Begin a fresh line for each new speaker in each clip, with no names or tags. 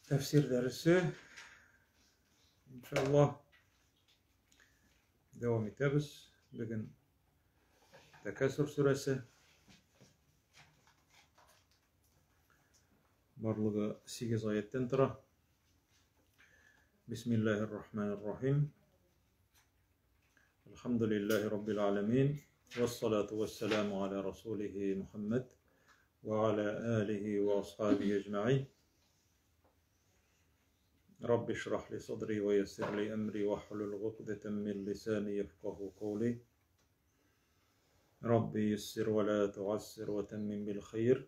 Тәфсир дәресе, иншаллаһ, дәвам итәбез. Бүген Тәкәсүр сүрәсе. Барлыгы 8 аяттан тора. Бисмиллаһир рахманир рахим. Әлхәмдүлиллаһи раббил аламин. Вассалату вассаламу аля расулихи Мухаммад ва аля алихи ва асхабихи аҗмаин. Рабби шрах ли садри ва яссир ли амри вахлул гукдатан мин лисани яфкаху каули. Рабби яссир ва ла туассир ва таммим бил хайр.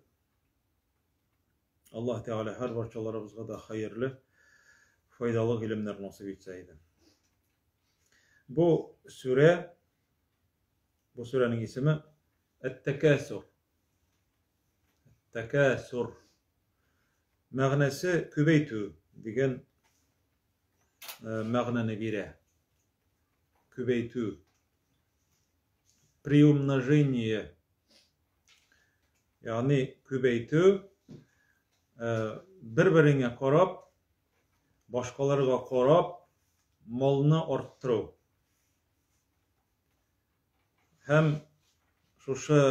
Аллаһ Тәгалә һәр барчаларыбызга да хәерле, файдалы гыйлемнәр насыйп итсә иде. Бу сүрә, бу сүрәнең исеме Әт-Тәкәсур. Тәкәсур. Мәгънәсе күбәйтү дигән мәгънәне бирә. Күбәйтү. Приумножение. Ягъни күбәйтү, бер-береңә карап, башкаларга карап, малны арттыру. Һәм шушы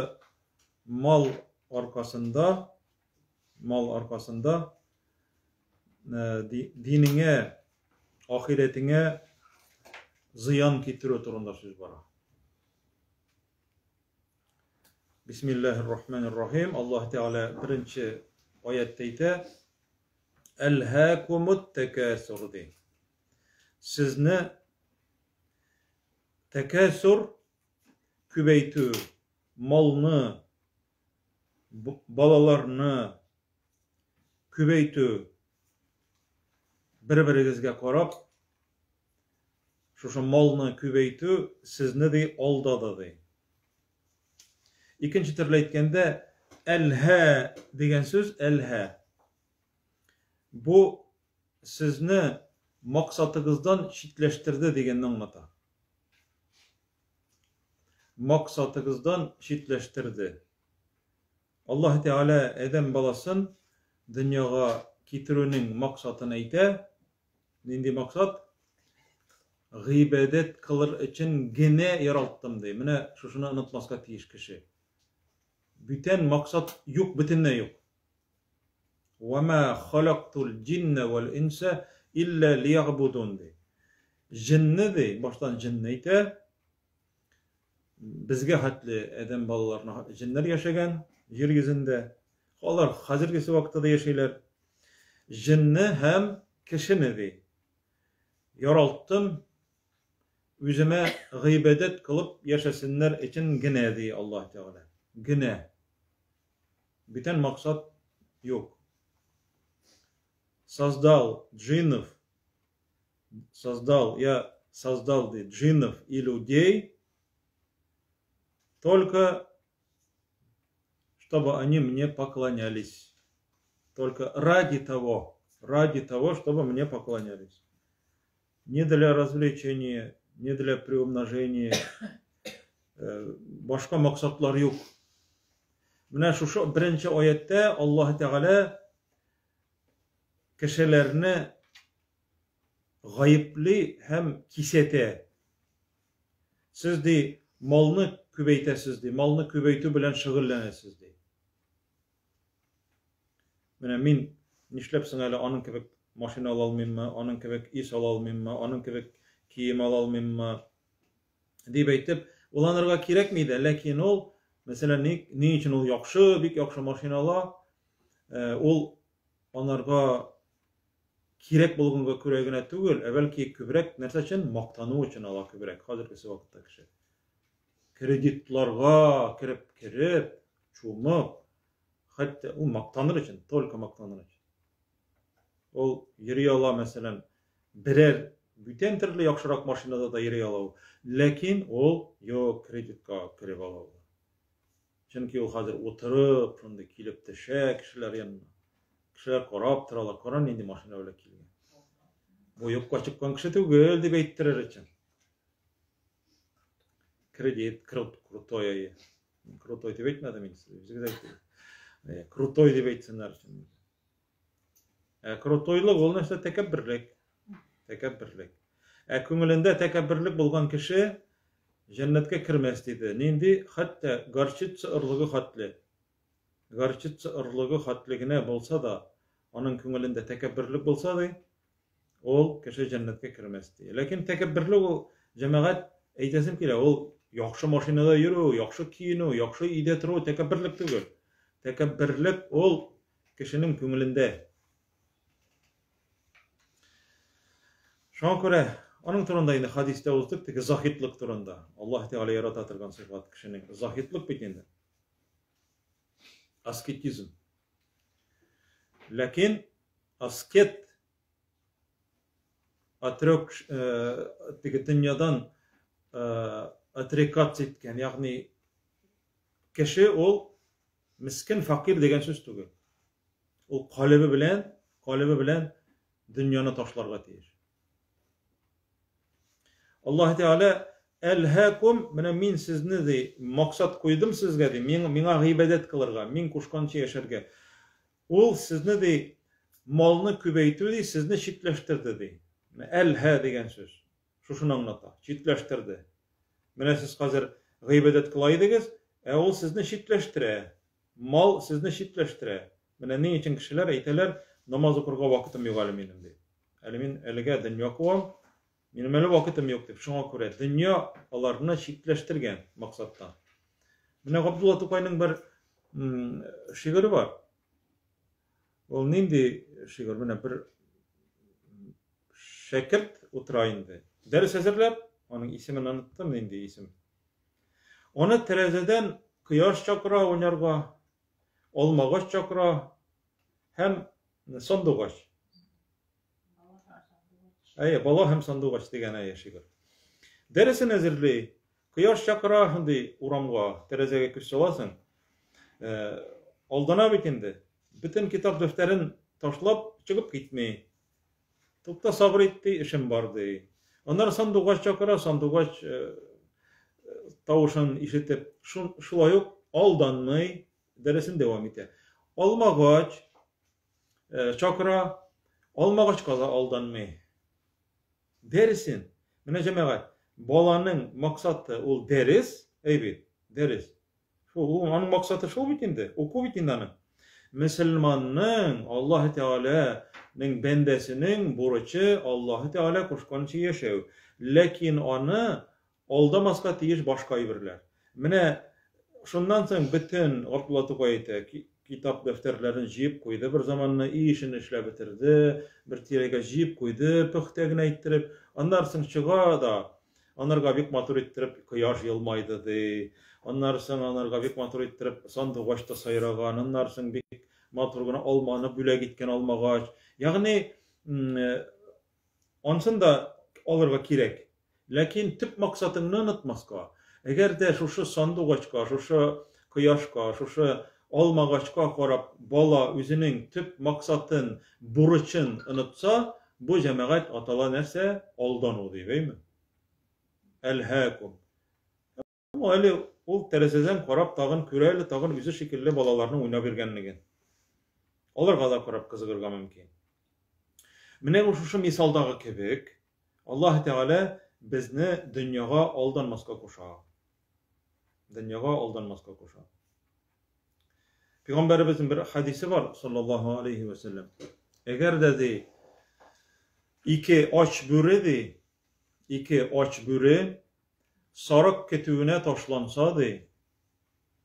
мал аркасында, мал аркасында динеңә, ахирәтеңә зыян китерү турында сүз бара. Бисмиллаһир рахманир рахим. Аллаһ Тәгалә беренче аятта әйтә: Әлһакумут тәкәсур ди. Сезне Тәкәсүр, күбәйтү, малны, балаларны күбәйтү, бер-берегезгә карап, шушы малны күбәйтү сезне ди алдады ди. Икенче төрле әйткәндә, әлһә дигән сүз, әлһә. Бу сезне максатыгыздан читләштерде дигәнне аңлата. Максатыгыздан читләштерде. Аллаһ Тәгалә адәм баласын дөньяга китерүнең максатын әйтә. Нинди максат? Гыйбадәт кылыр өчен генә яралттым ди. Менә шушыны онытмаска тиеш кеше. Бүтән максат юк, бөтенләй юк. Ва ма халактул җиннә вәл инса илля лиягъбудун ди. Җенне ди, баштан җенне әйтә. Безгә хәтле адәм балаларына җеннәр яшәгән җир йөзендә. Алар хәзергесе вакытта да яшиләр. Җенне һәм кешене ди. Яралттым, үземә гыйбадәт кылып яшәсеннәр өчен генә ди Аллаһ Тәгалә. Генә. Бүтән максат юк. Создал джиннов, создал, я создал ди, джиннов и людей, только чтобы они мне поклонялись. Только ради того, чтобы мне поклонялись. Не для развлечения, не для приумножения. Башка максатлар юк. Менә шушы беренче аятта Аллаһ Тәгалә кешеләрне гаепли һәм кисәтә. Сез ди, малны күбәйтәсез ди, малны күбәйтү белән шөгыльләнәсез ди. Менә мин нишләп соң әле аның кебек машина ала алмыйммы, аның кебек ис ала алмыйммы, аның кебек кием ала алмыйммы дип әйтеп, уйланырга кирәкми дә, ләкин ул, мәсәлән, ни, ни өчен ул яхшы, бик яхшы машина ала, э, ул анарга кирәк булганга күрә генә түгел, ә бәлки күбрәк нәрсә өчен? Мактану өчен ала күбрәк хәзерге вакытта кеше. Кредитларга кереп кереп, чумып, хәтта ул мактаныр өчен, только мактаныр өчен. Ул йөри ала, мәсәлән, берәр бүтән төрле яхшырак машинада да йөри ала ул. Ләкин ул юк кредитка кереп ала ул. Чөнки ул хәзер утырып, шундый килеп төшә кешеләр янына. Кешеләр карап торалар, кара нинди машина белән килгән. Бу юкка чыккан кеше түгел дип әйттерер өчен. Кредит, крутой. Крутой дип әйтмәдем инде, үзегез әйттегез. Крутой дип әйтсеннәр өчен. Ә крутойлык ул нәрсә? Тәкәбберлек. Тәкәбберлек. Ә күңелендә тәкәбберлек булган кеше җәннәткә кермәс диде. Нинди? Хәтта горчица орлыгы хәтле. Горчица орлыгы хәтле генә булса да, аның күңелендә тәкәбберлек булса ди, ул кеше җәннәткә кермәс ди. Ләкин тәкәбберлек ул, җәмәгать, әйтәсем килә, ул яхшы машинада йөрү, яхшы киенү, яхшы өйдә тору тәкәбберлек түгел. Тәкәбберлек ул кешенең күңелендә. Шуңа күрә аның турында инде хадистә уздык, теге заһидлык турында. Аллаһ Тәгалә ярата торган сыйфат кешенең заһидлык бит инде. Аскетизм. Ләкин аскет отрек э, теге дөньядан э, отрекаться иткән, ягъни кеше ул Мескен, фәкыйрь дигән сүз түгел. Ул калебе белән, калебе белән дөньяны ташларга тиеш. Аллаһ Тәгалә Әлһәкум, менә мин сезне ди, максат куйдым сезгә ди, миңа гыйбадәт кылырга, мин кушканча яшәргә. Ул сезне ди, малны күбәйтү ди, сезне читләштерде ди. Әлһә дигән сүз. Шушыны аңлата, читләштерде. Менә сез хәзер гыйбадәт кыла идегез, ә ул сезне читләштерә. Мал сезне читләштерә. Менә ни өчен кешеләр әйтәләр, намаз укырга вакытым юк әле минем, дип. Әле мин әлегә дөнья куам, минем әле вакытым юк, дип. Шуңа күрә дөнья аларны читләштергән максаттан. Менә Габдулла Тукайның бер шигыре бар. Ул нинди шигырь? Менә бер шәкерт утыра инде. Дәрес әзерләп, аның исемен оныттым, нинди исем. Аны тәрәзәдән кояш чакыра уйнарга, алмагач чакыра һәм сандугач. Әйе, бала һәм сандугач дигән әйе шигырь. Дәресен әзерли, кояш чакыра шундый урамга, тәрәзәгә күз саласың. Э, алдана бит инде. Бөтен китап дәфтәрен ташлап чыгып китми. Тукта, сабыр ит, ди, эшем бар, ди. Аннары сандугач чакыра, сандугач э, тавышын ишетеп, шулай ук алданмый, дәресен дәвам итә. Алмагач э, чакыра, алмагачка да алданмый. Дәресен. Менә җәмәгать, баланың максаты ул дәрес, әй бит, дәрес. Шул, ул аның максаты шул бит инде, уку бит инде аның. Мөселманның, Аллаһ Тәгаләнең бәндәсенең бурычы Аллаһ Тәгалә кушканча яшәү. Ләкин аны алдамаска тиеш башка әйберләр. Менә шуннан соң бөтен Габдулла Тукай әйтә, китап дәфтәрләрен җыеп куйды бер заманны, өй эшен эшләп бетерде, бер тирәгә җыеп куйды, пөхтә генә иттереп. Аннан соң чыга да, Анарга бик матур иттереп кояш елмайды, ди. Аннары соң анарга бик матур иттереп сандугач та сайраган. Аннары соң бик матур гына алманы бүләк иткән алмагач. Ягъни, ансын да алырга кирәк. Ләкин төп максатыңны онытмаска. Әгәр дә шушы сандугачка, шушы кояшка, шушы алмагачка карап бала үзенең төп максатын, бурычын онытса, бу җәмәгать атала нәрсә? Алдану дип, әйме? Әлһәкум. Һәм әле ул тәрәзәдән карап тагын күрә әле тагын үзе шикелле балаларның уйнап йөргәнлеген. Аларга да карап кызыгырга мөмкин. Менә бу шушы мисалдагы кебек, Аллаһ Тәгалә безне дөньяга алданмаска куша. Дөньяга алданмаска куша. Пәйгамбәребезнең бер хадисе бар, саллаллаһу алейхи ва сәлләм. Әгәр дә ди, ике ач бүре ди, ике ач бүре сарык көтүенә ташланса ди,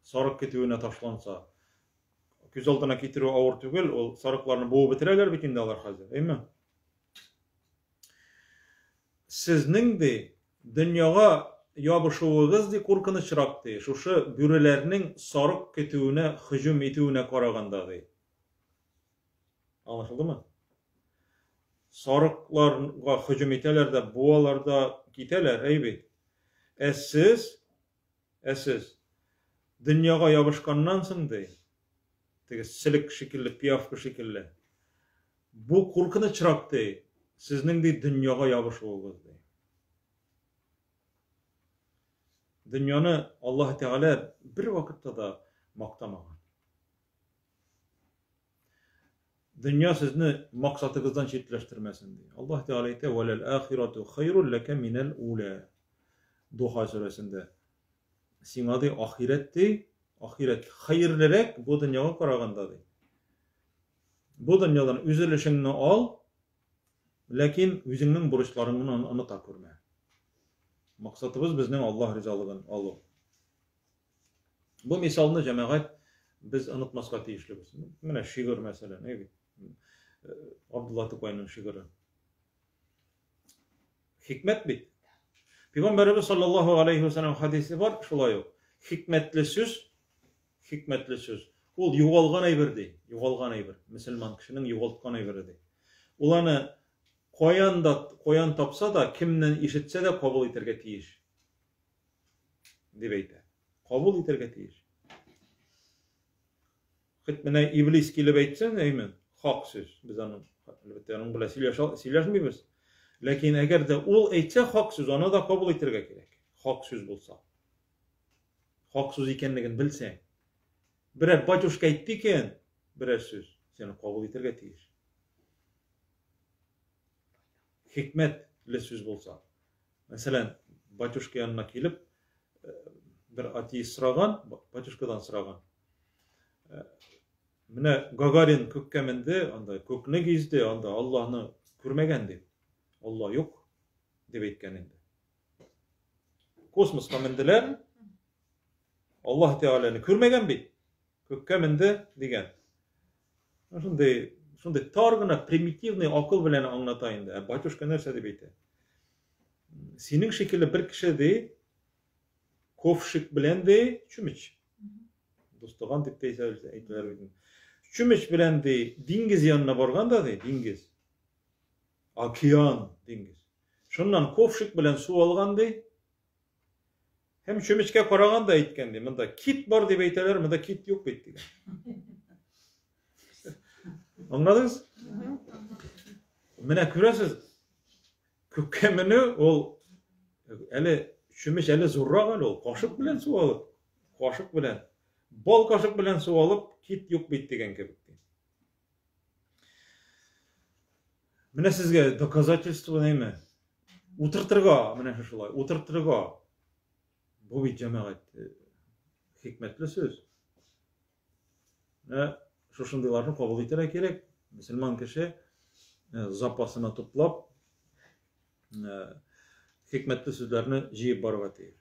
сарык көтүенә ташланса, күз алдына китерү авыр түгел, ул сарыкларны буып бетерәләр бит инде алар хәзер, әйме? Сезнең, ди, дөньяга ябышуыгыз, ди, куркынычрак, ди, шушы бүреләрнең сарык көтүенә һөҗүм итүенә караганда, ди. Аңлашылдымы? Сарыкларга һөҗүм итәләр дә, буалар да, китәләр, әй бит. Ә сез, ә сез дөньяга ябышканнан соң, ди, теге селек шикелле, пиявка шикелле, Бу куркынычрак, ди, сезнең, ди, дөньяга ябышуыгыз, ди. Дөньяны Аллаһ Тәгалә бер вакытта да мактамаган. Дөнья сезне максатыгыздан читләштермәсен, ди. Аллаһ Тәгалә әйтә, "Вәләл ахирату хайрул ләкә минәл ула". Духа сүрәсендә. Сиңа ди ахирәт ди, ахирәт хәерлерәк бу дөньяга караганда ди. Бу дөньядан үз өлешеңне ал, ләкин үзеңнең бурычларыңны оныта күрмә. Максатыбыз безнең Аллаһ ризалыгын алу. Бу мисалны җәмәгать без онытмаска тиешлебез. Менә шигырь мәсәлән, әй бит. Абдулла Тукайның шигыре. Хикмәт бит. Пәйгамбәребез саллаллаһу алейхи ва саллям хадисе бар, шулай ук. Хикмәтле сүз, хикмәтле сүз. Ул югалган әйбер ди, югалган әйбер. Мөселман кешенең югалткан әйбере ди. Ул аны каян да, каян тапса да, кемнән ишетсә дә кабул итәргә тиеш. Дип әйтә. Кабул итәргә тиеш. Хоть менә иблис килеп әйтсен, әйме, хак сүз. Без аның, әлбәттә, аның белән сөйләшмибез. Ләкин әгәр дә ул әйтсә хак сүз, аны да кабул итәргә кирәк. Хак сүз булса. Хак сүз икәнлеген белсәң. Берәр батюшка әйтте икән, берәр сүз, сен кабул итәргә тиеш. Хикмәтле сүз булса. Мәсәлән, батюшка янына килеп, бер атеист сораган, батюшкадан сораган. Менә Гагарин күккә менде, анда күкне гизде, анда Аллаһны күрмәгән дип. Алла юк дип әйткән инде. Космоска менделәр. Аллаһ Тәгаләне күрмәгән бит. Күккә менде дигән. Шундый, шундый тар гына примитивный акыл белән аңлата инде. Ә батюшка нәрсә дип әйтә? Синең шикелле бер кеше ди, ковшик белән ди, чүмеч. Дустыган дип тә әйтәләр бит. Чүмеч белән ди, диңгез янына барган да ди, диңгез. Океан диңгез. Шуннан ковшик белән су алган ди. Һәм чүмечкә караган да әйткән ди, монда кит бар дип әйтәләр, монда кит юк бит дигән. Аңладыгыз? Менә күрәсез, күккә менү ул әле чүмеч әле зуррак әле ул, кашык белән су алып, кашык белән, бал кашык белән су алып, кит юк бит дигән кебек. Менә сезгә доказательство нәйме? Утыртырга, менә шулай, утыртырга. Бу бит җәмәгать э, хикмәтле сүз. Менә шушындыйларны кабул итәргә кирәк. Мөселман кеше э, запасына туплап, э, хикмәтле сүзләрне җыеп барырга тиеш.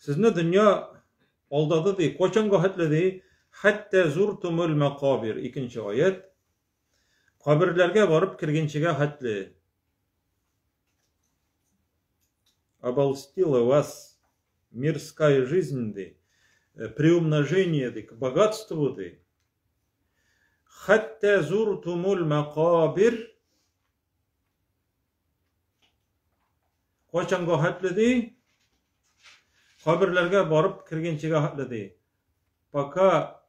Сезне дөнья алдады ди, кайчанга хәтле ди? Хәтта зуртумул мәкабир, икенче аять. Каберләргә барып кергенчегә хәтле. Обольстила вас мирская жизнь ди, э, приумножение ди, к богатству ди. Хәтта зуртумул мәкабир Кайчанга хәтле ди? Каберләргә барып кергәнчегә хәтле ди. Пока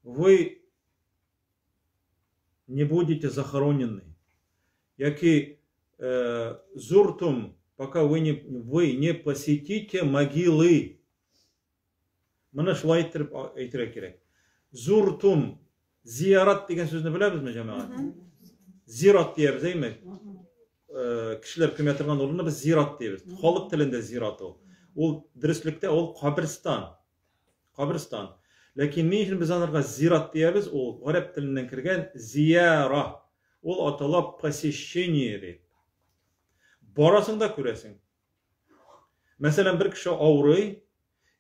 вы не будете захоронены. Яки э, зуртум, пока вы не посетите могилы. Моны шулай иттереп әйтергә кирәк. Зуртум, зиярат дигән сүзне беләбезме, җәмәгать? Зират диябез, әйме? Э, кешеләр күмә торган урынны без зират дибез. Халык телендә зират ул. Ул дөреслектә ул каберстан. Каберстан. Ләкин ни өчен без анарга зират диябез? Ул гарәп теленнән кергән зияра. Ул атала посещение дип. Барасың да күрәсең. Мәсәлән, бер кеше авырый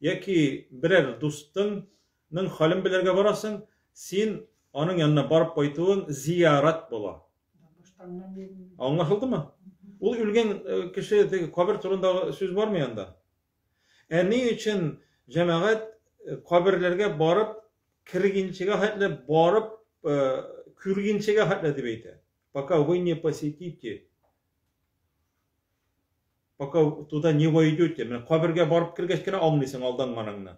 яки берәр дустыңның хәлен белергә барасың, син аның янына барып кайтуың зиярат була. Аңлашылдымы? Ул үлгән э, кеше теге кабер турындагы сүз бармый анда. Ә ни өчен җәмәгать э, каберләргә барып кергенчегә хәтле барып э, күргенчегә хәтле дип әйтә. Пока вы не посетите Пока туда не войдете. Менә кабергә барып кергәч кенә аңлыйсың алданганыңны.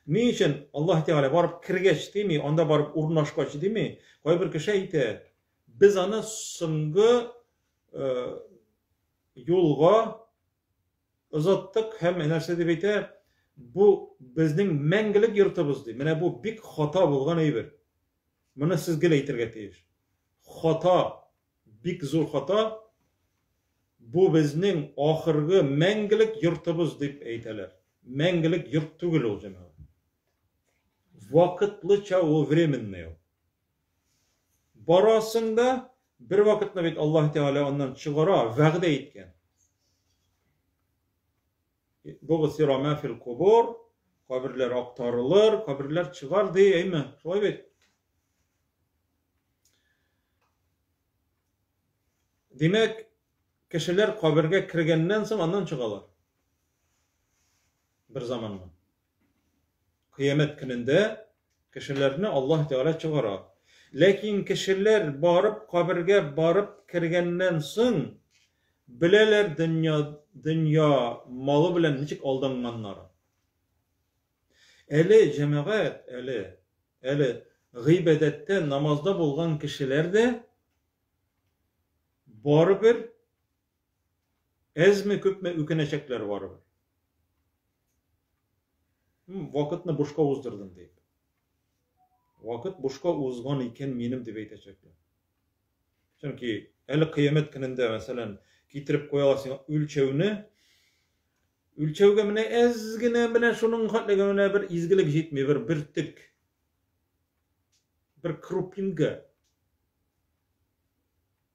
Ни өчен Аллаһ Тәгалә барып кергәч дими, анда барып урнашкач дими? Кайбер кеше әйтә, без аны соңгы э, юлга озаттык һәм нәрсә дип әйтә? Бу безнең мәңгелек йортыбыз ди. Менә бу бик хата булган әйбер. Моны сез гел әйтергә тиеш. Хата, бик зур хата. Бу безнең ахыргы мәңгелек йортыбыз дип әйтәләр. Мәңгелек йорт түгел ул, җәмәгать. Вакытлыча ул, временный ул. Барасың да, бер вакытны бит Аллаһ Тәгалә аннан чыгара, вәгъдә иткән. Бугсира ма фил кубур, каберләр актарылыр, каберләр чыгар ди, әйме? Шулай бит? Димәк, кешеләр кабергә кергәннән соң аннан чыгалар. Бер заманны. Кыямәт көнендә кешеләрне Аллаһ Тәгалә чыгара. Ләкин кешеләр барып кабергә барып кергәннән соң беләләр дөнья дөнья малы белән ничек алданганнарын. Әле җәмәгать, әле әле гыйбадәттә, намазда булган кешеләр дә барыбер әзме-күпме үкенәчәкләр барыбер. Вакытны бушка уздырдым дип. Вакыт бушка узган икән минем дип әйтәчәкләр. Чөнки әле кыямәт көнендә, мәсәлән, китереп куялар сиңа үлчәүне. Үлчәүгә менә әз генә менә шуның хәтле генә бер изгелек җитми, бер бөртек. Бер крупинка.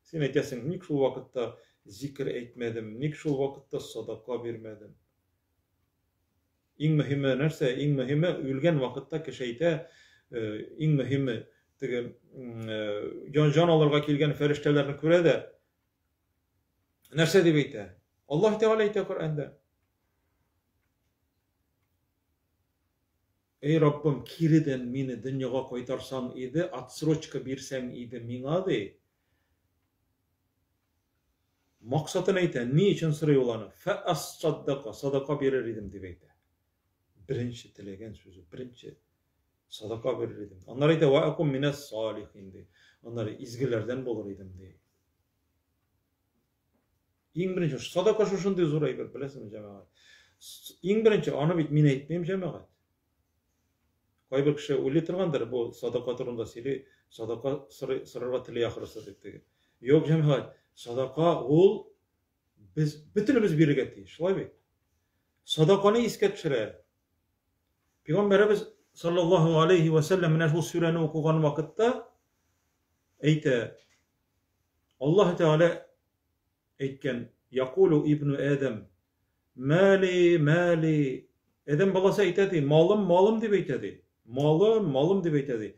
Син әйтәсең, ник шул вакытта зикер әйтмәдем, ник шул вакытта садака бирмәдем? Иң мөһиме нәрсә? Иң мөһиме үлгән вакытта кеше әйтә, иң мөһиме теге җан җан алырга килгән фәрештәләрне күрә дә нәрсә дип әйтә? Аллаһ Тәгалә әйтә Коръәндә. Эй Раббым, киредән мине дөньяга кайтарсаң иде, отсрочка бирсәң иде миңа, ди. Максатын әйтә, ни өчен сорый ул аны? Фәассаддака, садака бирер идем дип әйтә. Беренче теләгән сүзе, беренче садака бирер идем. Аннары әйтә, ва акум минәс салихин ди. Аннары изгеләрдән булыр идем ди. Иң беренче садака шушындый зур әйбер, беләсеңме, җәмәгать? Иң беренче аны бит мин әйтмим, җәмәгать. Кайбер кеше уйлый торгандыр, бу садака турында сөйли, садака сорарга тели ахрысы дип теге. Юк, җәмәгать, садака ул без бөтенебез бирергә тиеш, шулай бит? Садаканы искә төшерә. Пәйгамбәребез саллаллаһу алейхи ва сәлләм менә шул сүрәне укыган вакытта әйтә, Аллаһ Тәгалә әйткән, Якулу ибну Адәм, Мәли, мәли. Адәм баласы әйтә ди, малым, малым дип әйтә ди. Малым, малым дип әйтә ди.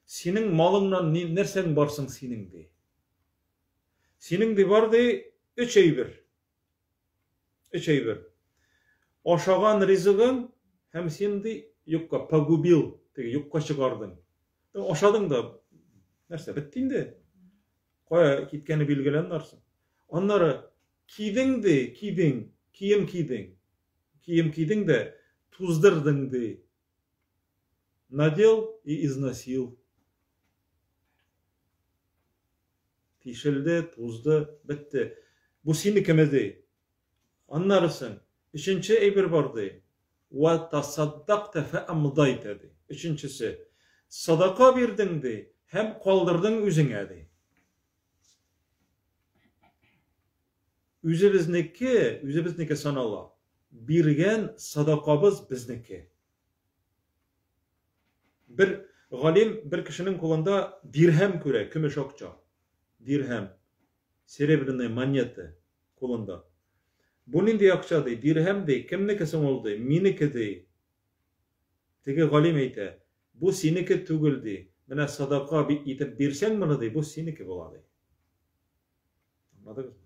Синең малыңнан ни, нәрсәң бар соң синең ди. Синең ди бар ди өч әйбер. Өч әйбер. Ашаган ризыгың һәм син ди юкка погубил, теге юкка чыгардың. Ашадың да нәрсә бетте инде. Кая киткәне билгеле аннарсы. Аннары кидең ди, кидең, кием кидең. Кием кидең дә туздырдың ди. Надел и износил. Тишелде, тузды, бетте. Бу синекеме ди. Аннарысын өченче әйбер бар ди. Ва тасаддакта фә амдайта ди. Өченчесе. Садака бирдең ди һәм калдырдың үзеңә ди. Үзебезнеке, үзебезнеке санала. Биргән садакабыз безнеке. Бер галим бер кешенең кулында дирһәм күрә, көмеш акча. Дирһәм. Серебряная монета кулында. Бу нинди акча ди? Дирһәм ди. Кемнеке соң ул ди? Минеке ди. Теге галим әйтә, бу синеке түгел ди. Менә садака итеп бирсәң моны ди, бу синеке була ди. Аңладыгызмы?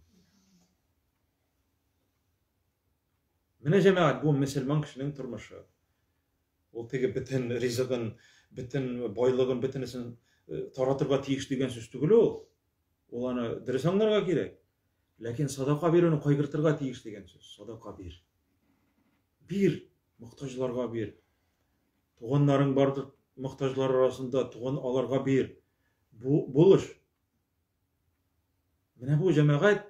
Менә җәмәгать, бу мөселман кешенең тормышы. Ул теге бөтен ризыгын, бөтен байлыгын, бөтенесен э, таратырга тиеш дигән сүз түгел ул. Ул аны дөрес аңларга кирәк. Ләкин садака бирүне кайгыртырга тиеш дигән сүз. Садака бир. Бир, мохтаҗларга бир. Туганнарың бардыр мохтаҗлар арасында, туган аларга бир. Бу булыш. Менә бу җәмәгать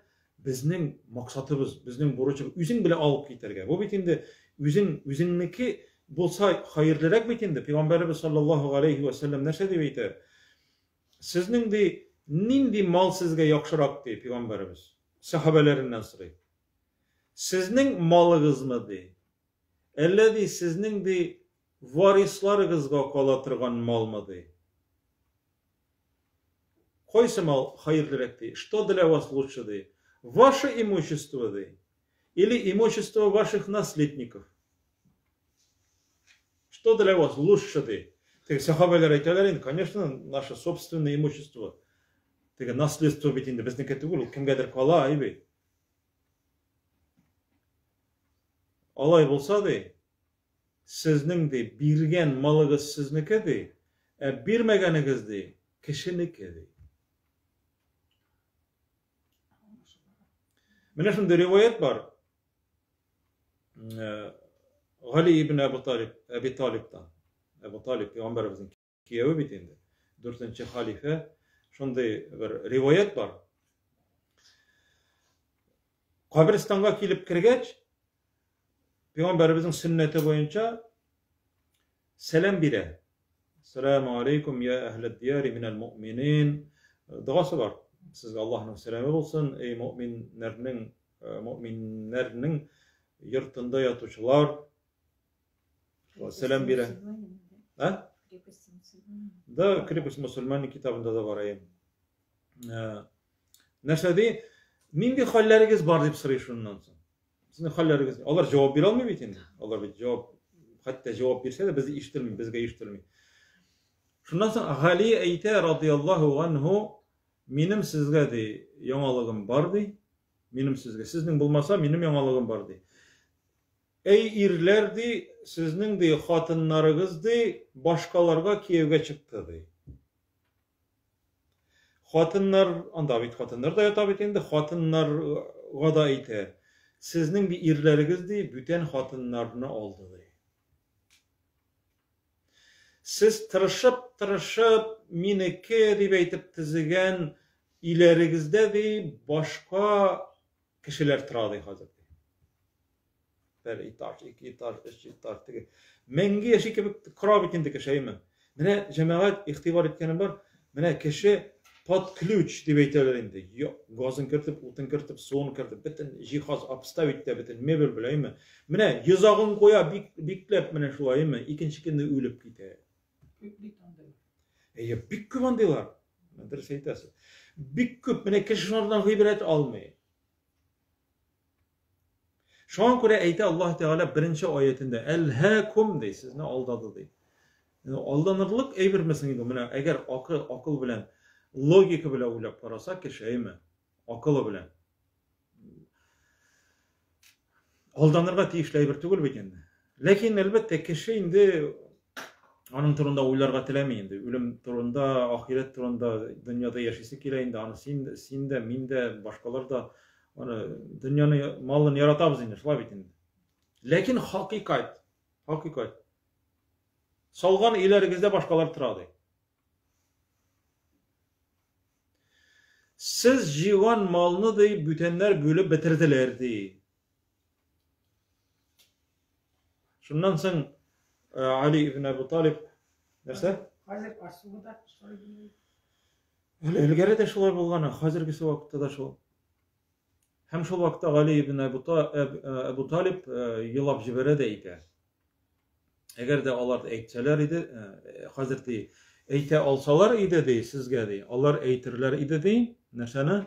безнең максатыбыз, безнең бурычыбыз үзең белән алып китәргә. Бу бит инде Үзең, үзеңнеке булса хәерлерәк бит инде. Пәйгамбәребез саллаллаһу галәйһи вә сәлләм нәрсә дип әйтә? Сезнең ди, нинди мал сезгә яхшырак ди пәйгамбәребез. Сәхабәләреннән сорый. Сезнең малыгызмы ди? Әллә ди сезнең ди варисларыгызга кала торган малмы ди? Кайсы мал хәерлерәк ди? Что для вас лучше ди? Ваше имущество ди? Или имущество ваших наследников? Что для вас лучше ди? Теге сәхабәләр әйтәләр инде, конечно, наше собственное имущество. Теге наследство бит инде безнеке түгел, ул кемгәдер кала, әй бит. Алай булса ди, сезнең ди биргән малыгыз сезнеке ди, ә бирмәгәнегез ди кешенеке ди. Менә шундый риваять бар. Э, Гали ибн Әбу Талиб, Әби Талибтан. Әбу Талиб пәйгамбәребезнең кияве бит инде. Дүртенче халифә. Шундый бер риваять бар. Каберстанга килеп кергәч, пәйгамбәребезнең сөннәте буенча сәлам бирә. Сәламу алейкум я әһләд дияри минәл муъминин. Догасы бар. Сезгә Аллаһның сәламе булсын, эй муъминнәрнең, э, муъминнәрнең йортында ятучылар. Сәлам бирә. А? Да, Крепость мусульманин китабында да бар, әйе. Э, нәрсә ди? Нинди хәлләрегез бар дип сорый шуннан соң. Сезнең хәлләрегез. Алар җавап бирә алмый бит инде. Алар бит җавап хәтта җавап бирсә дә без ишетелми, безгә ишетелми. Шуннан соң Гали әйтә радияллаһу анһу, минем сезгә ди яңалыгым бар ди. Минем сезгә, сезнең булмаса, минем яңалыгым бар ди. Әй ирләр ди, сезнең ди хатыннарыгыз ди башкаларга кияүгә чыкты ди. Хатыннар, анда бит хатыннар да ята бит инде, хатыннарга да әйтә. Сезнең ди ирләрегез ди бүтән хатыннарны алды ди. Сез тырышып-тырышып минеке дип әйтеп төзегән өйләрегездә ди башка кешеләр тора ди хәзер. Бер этаж, ике этаж, өч этаж, теге. Мәңге яши кебек кора бит инде кеше, әйме? Менә җәмәгать игътибар иткәнем бар, менә кеше под ключ дип әйтәләр инде. Газын кертеп, утын кертеп, суын кертеп, бөтен җиһаз обставить тә бөтен мебель белән, әйме? Менә йозагын куя, бик, бикләп менә шулай, әйме? Икенче көнне үлеп китә.
Күп бит андыйлар.
Әйе, бик күп андыйлар. Дөрес әйтәсез. Бик күп. Менә кеше шунардан гыйбрәт алмый. Шуңа күрә әйтә Аллаһ Тәгалә беренче аятендә, Әлһәкум ди, сезне алдады ди. Алданырлык әйберме соң инде? Менә әгәр акыл, акыл белән, логика белән уйлап караса кеше, әйме? Акылы белән. Алданырга тиешле әйбер түгел бит инде. Ләкин әлбәттә кеше инде аның турында уйларга теләми инде. Үлем турында, ахирәт турында дөньяда яшисе килә инде. Аны син, син дә, мин дә, башкалар да аны дөньяны малын яратабыз инде, шулай бит инде. Ләкин хакыйкать, хакыйкать. Салган өйләрегездә башкалар тора ди. Сез җыйган малны ди бүтәннәр бүлеп бетерделәр ди. Шуннан соң э, Али ибн Әбу Талиб нәрсә?
Хәзер Арсуга да шулай булмый.
Әле элгәре дә шулай булган, хәзергесе вакытта да шул. Һәм шул вакытта Гали ибн Әбу, Әбу Талиб э, елап җибәрә дә әйтә. Әгәр дә алар әйтсәләр иде, э, хәзер ди, әйтә алсалар иде ди, сезгә ди, алар әйтерләр иде ди, нәрсәне?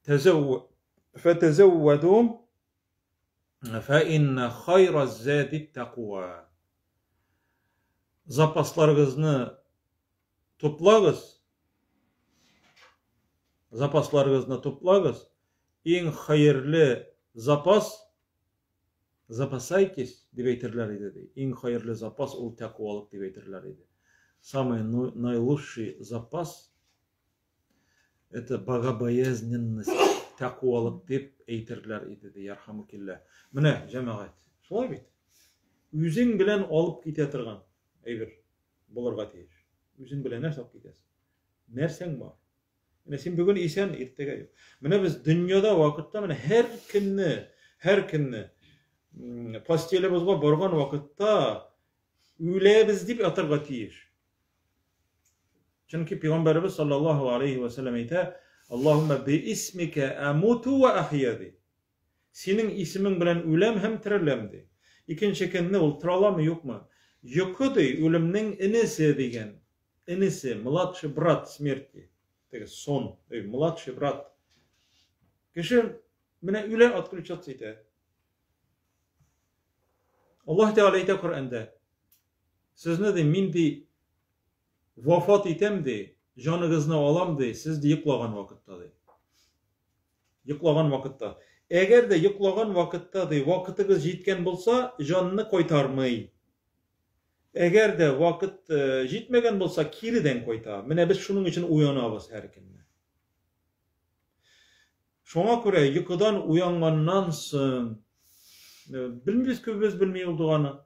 Тәзәү фәтәзәүвәду фә инна хайра зәди тәкъва. Запасларыгызны туплагыз, запасларыгызны туплагыз, иң хәерле запас запасайтесь дип әйтерләр иде ди. Иң хәерле запас ул тәкъвалык дип әйтерләр иде. Самый наилучший запас Это богобоязненность, тәкъвалык дип әйтерләр иде, ди, ярхамукилла. Менә, җәмәгать, шулай бит. Үзең белән алып китә торган әйбер булырга тиеш. Үзең белән нәрсә алып китәсең? Нәрсәң бар? Менә син бүген исән, иртәгә юк. Менә без дөньяда вакытта менә һәр көнне, һәр көнне Постелебезгә барган вакытта үләбез дип ятырга тиеш. Чөнки пәйгамбәребез саллаллаһу алейхи ва сәлләм әйтә, Аллаһумма би исмика амуту ва ахья ди. Синең исемең белән үләм һәм тереләм ди. Икенче көнне ул тора аламы, юкмы? Йокы ди, үлемнең энесе дигән. Энесе, младший брат смерти. Теге сон, младший брат. Кеше менә үлә, отключаться итә. Аллаһ Тәгалә әйтә Коръәндә, сезне ди, мин ди, вафат итәм ди, җаныгызны алам ди, сез ди йоклаган вакытта ди. Йоклаган вакытта. Әгәр дә йоклаган вакытта ди, вакытыгыз җиткән булса, җанны кайтармый. Әгәр дә вакыт э, җитмәгән булса, киредән кайта. Менә без шуның өчен уянабыз һәр көнне. Шуңа күрә йокыдан уянганнан соң, белмибез, күбебез белми ул доганы.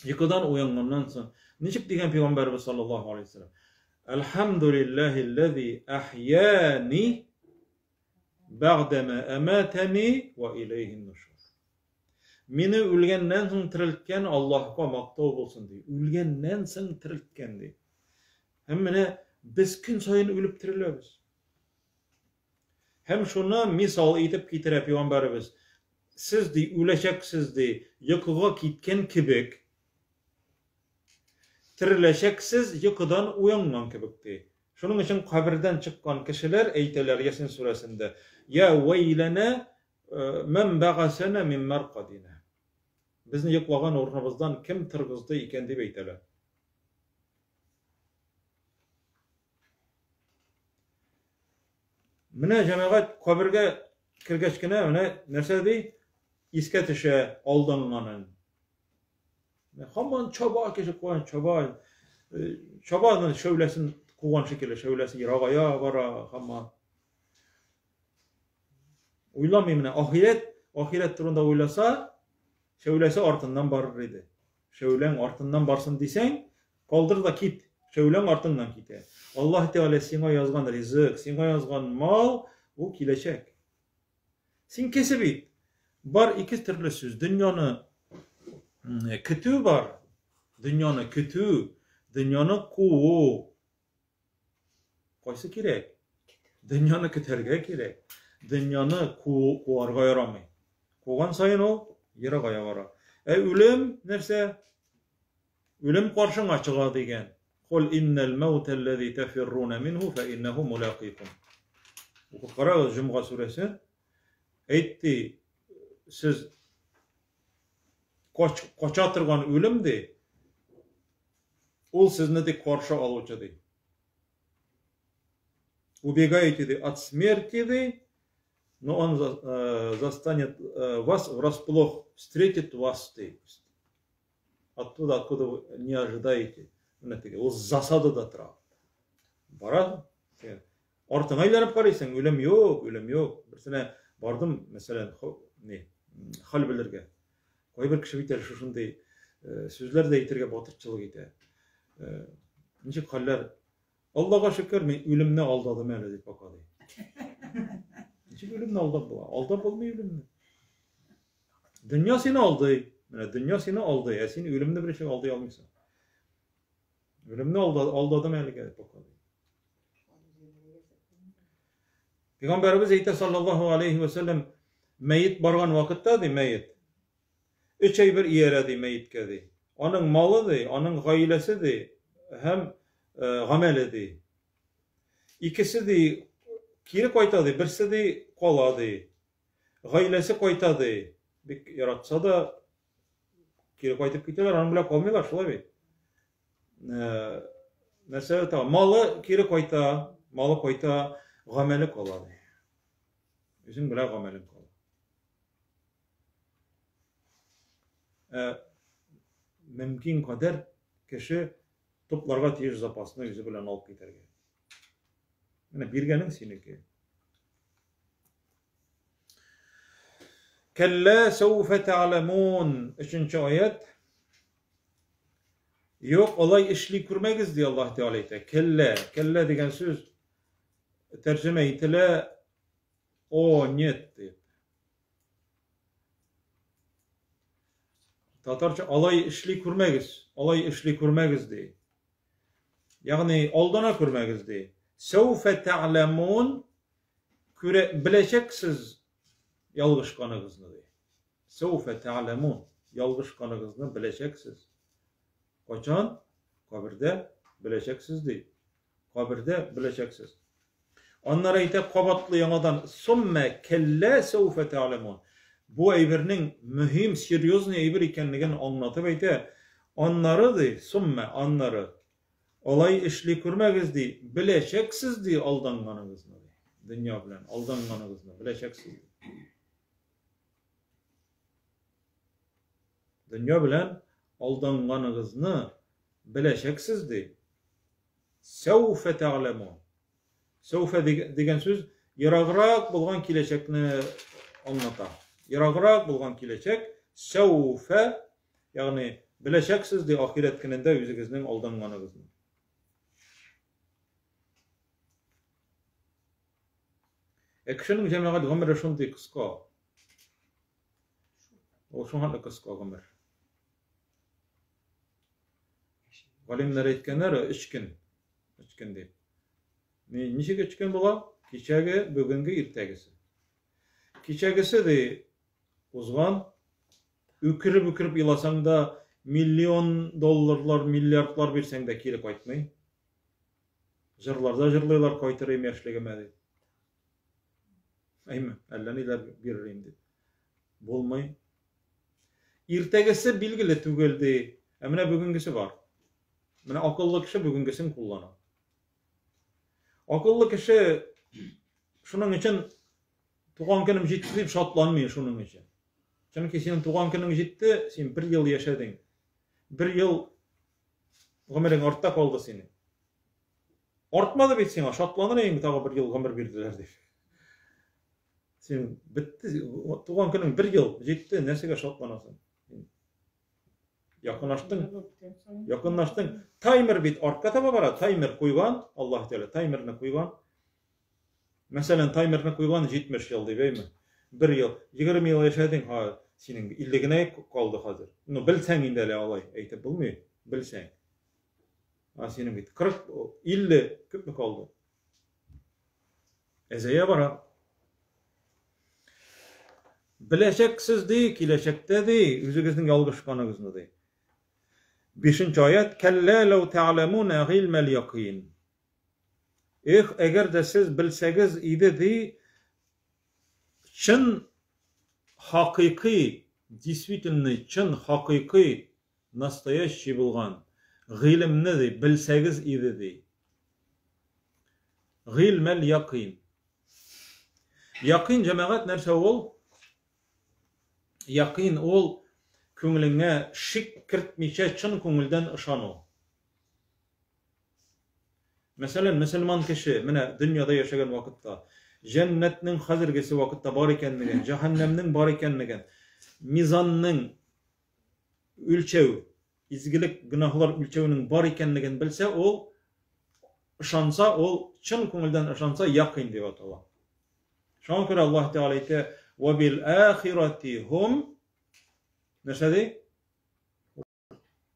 Йокыдан уянганнан соң, ничек дигән пәйгамбәрбез саллаллаһу алейһи вәсәлләм? Әлхәмдүлиллаһилләзи әхьяни бәгъдәмә әмәтәни ва иләйһин нушур. Мине үлгәннән соң терелткән Аллаһка мактау булсын ди. Үлгәннән соң терелткән ди. Һәм менә без көн саен үлеп тереләбез. Һәм шуны мисал итеп китерә пәйгамбәребез. Сез, ди, үләчәксез, ди, йокыга киткән кебек, тереләчәксез, йокыдан уянган кебек, ди. Шуның өчен кабердән чыккан кешеләр әйтәләр Ясин сүрәсендә, Я вәйләнә мән бәгасәнә мин мәркадинә. Безне йоклаган урыныбыздан кем торгызды икән дип әйтәләр. Менә җәмәгать кабергә кергәч кенә менә нәрсә ди? Искә төшә алданганын. Һаман чаба кеше куан чаба. Э, чаба шәүләсен куган шикелле, шәүләсе ерагая бара һаман. Уйламый менә ахирәт, ахирәт турында уйласа, шәүләсе артыннан барыр иде. Шәүләң артыннан барсын дисәң, калдыр да кит, шәүләң артыңнан китә. Аллаһ Тәгалә сиңа язган ризык, сиңа язган мал, ул киләчәк. Син кесеп ит. Бар ике төрле сүз. Дөньяны көтү бар. Дөньяны көтү, дөньяны куу. Кайсы кирәк? Дөньяны көтәргә кирәк. Дөньяны куарга ярамый. Куган саен ул ерагая бара. Ә үлем нәрсә? Үлем каршыңа чыга дигән. Кул иннәл мәүтәлләзи тафирруна минһу фа иннәһу мулакыйкум. Укып карагыз Җомга сүрәсе. Әйтте, сез кача торган үлем ди. Ул сезне ди каршы алучы ди. Убегаете ди от смерти ди, но он застанет вас врасплох, встретит вас ди. Оттуда, откуда вы не ожидаете. Менә теге, ул засадада тора. Бара, артыңа әйләнеп карыйсың, үлем юк, үлем юк. Берсенә бардым, мәсәлән, не, хәл белергә. Кайбер кеше бит әле шушындый сүзләр дә әйтергә батырчылык итә. Ничек хәлләр? Аллага шөкер, мин үлемне алдадым әле дип пока ди. Ничек үлемне алдап була? Алдап булмый үлемне. Дөнья сине алдый. Менә дөнья сине алдый, ә син үлемне берничек алдый алмыйсың. Үлемне алдадым әлегә пока. Пәйгамбәребез әйтә саллаллаһу алейхи ва сәлләм, мәет барган вакытта ди мәет өч әйбер иярә ди мәеткә ди. Аның малы ди, аның гаиләсе ди һәм э, гамәле ди. Икесе ди кире кайта ди, берсе ди кала ди. Гаиләсе кайта ди. Бик яратса да кире кайтып китәләр, аның белән калмыйлар, шулай бит. Э, нәрсә тагы? Малы кире кайта, малы кайта, гамәле кала ди. Үзең белән гамәлең кала. Ә мөмкин кадәр кеше тупларга тиеш запасны үзе белән алып китәргә. Менә биргәнең синеке. Кәллә сәүфә тәгъләмун. Өченче аят. Юк, алай эшли күрмәгез, ди Аллаһ Тәгалә әйтә. Кәллә, кәллә дигән сүз тәрҗемә ителә о, нет дип. Татарча алай эшли күрмәгез, алай эшли күрмәгез ди. Ягъни алдана күрмәгез ди. Сәүфә тәгъләмун күрә беләчәксез ялгышканыгызны ди. Сәүфә тәгъләмун ялгышканыгызны беләчәксез. Качан? Кабердә беләчәксез ди. Кабердә беләчәксез. Аннары әйтә кабатлый яңадан суммә кәллә сәүфә тәгъләмун. Бу әйбернең мөһим, серьезный әйбер икәнлеген аңлатып әйтә. Аннары ди, суммә, аннары. Алай эшли күрмәгез ди, беләчәксез ди алданганыгызны ди. Дөнья белән алданганыгызны беләчәксез ди. Дөнья белән алданганыгызны беләчәксез ди. Сәүфә тәгъләмун. Сәүфә дигән сүз ераграк булган киләчәкне аңлата. Ераграк булган киләчәк сәүфә, ягъни беләчәксез ди ахирәт көнендә үзегезнең алданганыгызны. Ә кешенең җәмәгать гомере шундый кыска. Ул шуңа да кыска гомер. Галимнәр әйткәннәр, өч көн. Өч көн дип. Ничек өч көн була? Кичәге, бүгенге, иртәгесе. Кичәгесе ди узган, үкереп-үкереп еласаң да, миллион долларлар, миллиардлар бирсәң дә кире кайтмый. Җырларда җырлыйлар, кайтырыйм яшьлегемә дип. Әйме, әллә ниләр бирерим дип. Булмый. Иртәгесе билгеле түгел ди. Ә менә бүгенгесе бар. Менә акыллы кеше бүгенгесен куллана. Акыллы кеше шуның өчен туган көнем җитте дип шатланмый шуның өчен. Чөнки синең туган көнең җитте, син бер ел яшәдең. Бер ел гомерең артта калды синең. Артмады бит сиңа, шатланыр идең тагы бер ел гомер бирделәр дип. Син бетте, туган көнең бер ел җитте, нәрсәгә шатланасың? Якынлаштың. Якынлаштың. Таймер бит артка таба бара, таймер куйган, Аллаһ Тәгалә таймерны куйган. Мәсәлән, таймерны куйган 70 ел дип, әйме? Бер ел, 20 ел яшәдең, ха, синең 50 генә калды хәзер. Ну, белсәң инде әле алай әйтеп булмый, белсәң. А синең бит 40, 50 күпме калды? Әзәя бара. Беләчәксез ди, киләчәктә ди, үзегезнең ялгышканыгызны ди. Бишенче аят, Кәллә ләү тәгъләмуна гыйльмәл якин. Эх, әгәр дә сез белсәгез иде ди, чын хакыйкый, действительный, чын хакыйкый, настоящий булган гыйлемне ди, белсәгез иде ди. Гыйльмәл якин. Якин җәмәгать нәрсә ул? Якин ул күңелеңә шик кертмичә чын күңелдән ышану. Мәсәлән, мөселман кеше менә дөньяда яшәгән вакытта җәннәтнең хәзергесе вакытта бар икәнлеген, җәһәннәмнең бар икәнлеген, мизанның үлчәү изгелек, гөнаһлар үлчәвенең бар икәнлеген белсә, ул ышанса, ул чын күңелдән ышанса, якин дип атала. Шуңа күрә Аллаһ Тәгалә әйтә: "Ва бил ахирати хум" Нәрсә ди?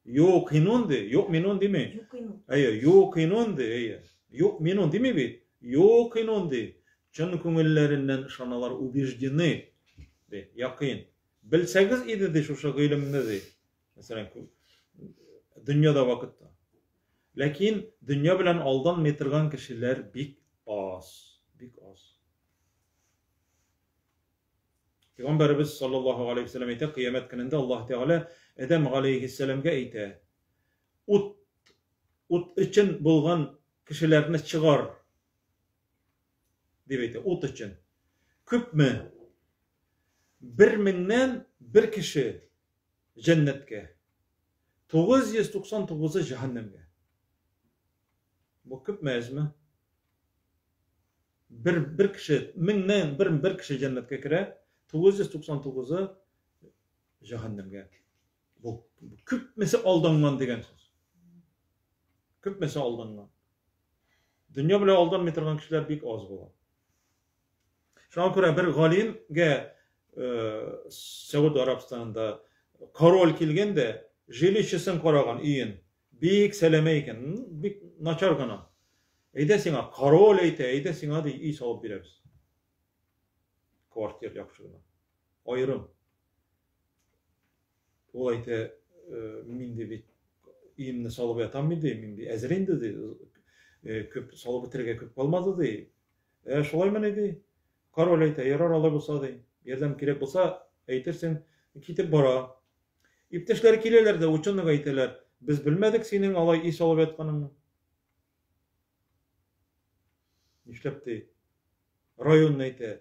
Юкинун ди, юкминун дими.
Юкинун.
Әйе, юкинун ди, әйе. Юкминун дими бит. Юкинун ди. Чын күңелләреннән ышаналар, убеждены ди, якин. Белсәгез иде ди шушы гыйлемне ди. Мәсәлән, дөньяда вакытта. Ләкин дөнья белән алданмый торган кешеләр бик аз, бик аз. Пәйгамбәребез саллаллаһу алейхи вәсәлләм әйтә, кыямәт көнендә Аллаһ Тәгалә Адәм алейхиссәламгә әйтә: "Ут ут өчен булган кешеләрне чыгар." дип әйтә, ут өчен. Күпме? Бер меңнән бер кеше җәннәткә. 999-ы җәһәннәмгә. Бу күпме әзме? Бер бер кеше меңнән бер бер кеше җәннәткә керә, 999-ы җәһәннәмгә. Бу күпмесе алданган дигән сүз. Күпмесе алданган. Дөнья белән алданмый торган кешеләр бик аз була. Шуңа күрә бер галимгә Сәүд Арабстанында Король килгән дә, жилищесын караган, өен. Бик сәләмә икән, бик начар гына. Әйдә сиңа, король әйтә, әйдә сиңа ди, өй салып бирәбез. Квартир яхшы гына. Аерым. Ул әйтә, «Э, мин ди бит өемне салып ятам бит ди, мин ди әзер инде ди. Э, күп салып бетерергә күп калмады ди. Ә шулаймыни ди. Король әйтә, ярар алай булса ди. Ярдәм кирәк булса, әйтерсең, китеп бара. Иптәшләре киләләр дә ученыйга әйтәләр, без белмәдек синең алай өй салып ятканыңны. Нишләп ди? Районны әйтә.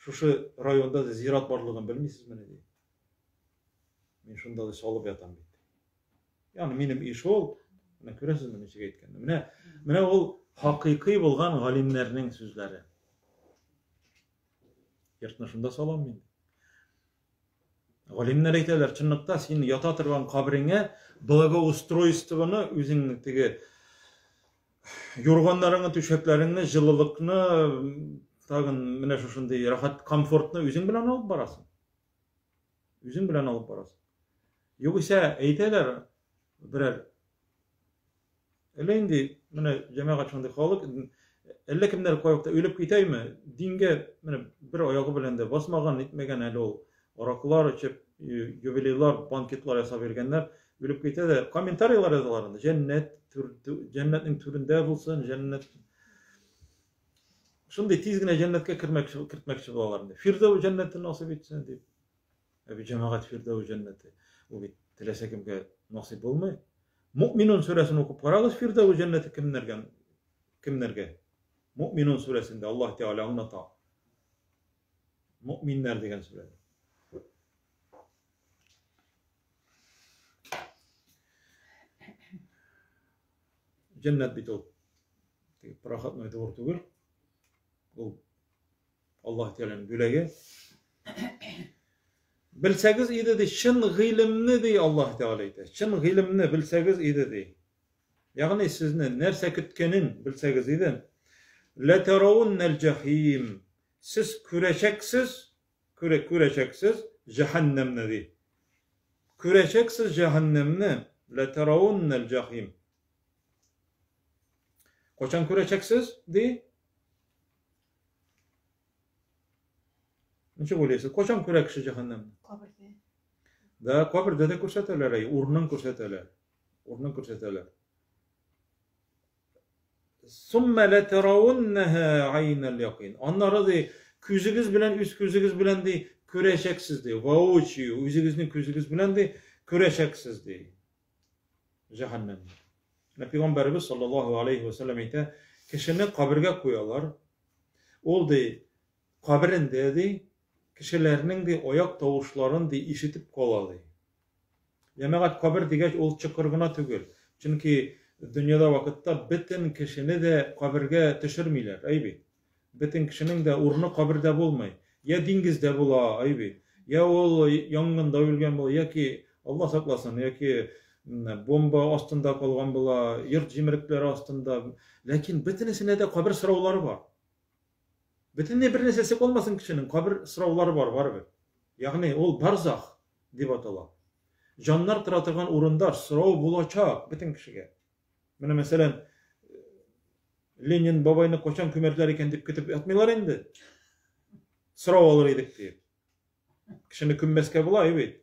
Шушы районда да зират барлыгын белмисезмени ди. Мин шунда да салып ятам бит. Ягъни минем өй шул. Менә күрәсезме ничек әйткәнне. Менә менә ул хакыйкый булган галимнәрнең сүзләре. Йортны шунда салам мин. Галимнәр әйтәләр, чынлыкта син ята торган кабереңә благоустройствоны үзеңнең теге юрганнарыңны, түшәкләреңне, җылылыкны, тагын менә шушындый рәхәт комфортны үзең белән алып барасың. Үзең белән алып барасың. Югыйсә әйтәләр берәр Әллә инде менә җәмәгать шундый халык, әллә кемнәр кайвакытта үлеп китәйме, дингә менә бер аягы белән дә басмаган, нитмәгән әле ул аракылар эчеп, юбилейлар, банкетлар ясап йөргәннәр, үлеп китә дә, комментарийлар язалар инде, җәннәт, җәннәтнең түрендә булсын, җәннәт. Шундый тиз генә җәннәткә кермәкче, кертмәкче булалар инде. Фирдәү җәннәте насыйп итсен дип. Ә бит җәмәгать Фирдәү җәннәте, ул бит теләсә кемгә насыйп булмый. Муъминун сүрәсен укып карагыз, Фирдәү җәннәте кемнәргә? Кемнәргә? Муъминун сүрәсендә Аллаһ Тәгалә аңлата. Муъминнәр дигән сүрәдә. Җәннәт бит ул теге проходной двор түгел. Ул Аллаһ Тәгаләнең бүләге. Белсәгез иде ди, чын гыйлемне ди Аллаһ Тәгалә әйтә. Чын гыйлемне белсәгез иде ди. Ягъни сезне нәрсә көткәнен белсәгез иде. Ла тарауннал җахим. Сез күрәчәксез, күрә күрәчәксез җәһәннәмне ди. Күрәчәксез җәһәннәмне. Ла тарауннал җахим. Кайчан күрәчәксез ди? Ничек уйлыйсыз, кайчан күрә кеше җәһәннәмне?
Кабердә.
Да, кабердә дә күрсәтәләр, әй, урынын күрсәтәләр. Урынын күрсәтәләр. Сумма ла тарауннаха айнал якин. Аннары ди, күзегез белән, үз күзегез белән ди, күрәчәксез ди. Воочию, үзегезнең күзегез белән ди, күрәчәксез ди. Җәһәннәмне. Менә пәйгамбәребез саллаллаһу алейхи ва сәлләм әйтә, кешене кабергә куялар. Ул ди, каберендә ди, кешеләрнең ди аяк тавышларын ди ишетеп кала ди. Җәмәгать кабер дигәч ул чокыр гына түгел. Чөнки дөньяда вакытта бөтен кешене дә кабергә төшермиләр, әй бит. Бөтен кешенең дә урыны кабердә булмый. Йә диңгездә була, әй бит. Йә ул янгында үлгән була, яки, Алла сакласын, яки бомба астында калган була, йорт җимерекләре астында. Ләкин бөтенесенә дә кабер сораулары бар. Бөтенләй бер нәрсәсе калмасын кешенең, кабер сораулары бар барыбер. Ягъни ул барзах дип атала. Җаннар тора торган урында сорау булачак бөтен кешегә. Менә мәсәлән, Ленин бабайны кайчан күмәрләр икән дип көтеп ятмыйлар инде. Сорау алыр идек дип. Кешене күммәскә була бит.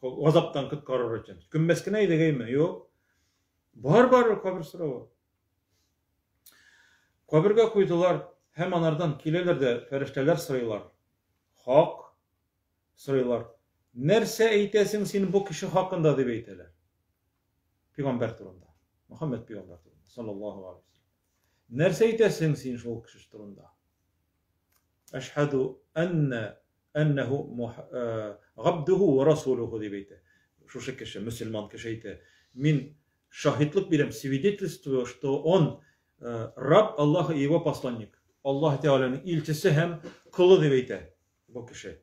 Газаптан коткарыр өчен. Күммәс кенә идек әйме? Юк. Бар бар кабер соравы. Кабергә куйдылар һәм анардан киләләр дә фәрештәләр сорыйлар. Хак сорыйлар. Нәрсә әйтәсең син бу кеше хакында дип әйтәләр. Пигамбәр турында. Мөхәммәд пигамбәр турында, саллаллаһу алейһи вәсәлләм. Нәрсә әйтәсең син шул кеше турында? Әшһәду әннә әннәһу габдуху ва расулуху дип әйтә. Шушы кеше, мөселман кеше әйтә. Мин шаһитлык бирәм, свидетельствую, что он раб Аллаха и его посланник. Аллаһ Тәгаләнең илчесе һәм колы дип әйтә бу кеше.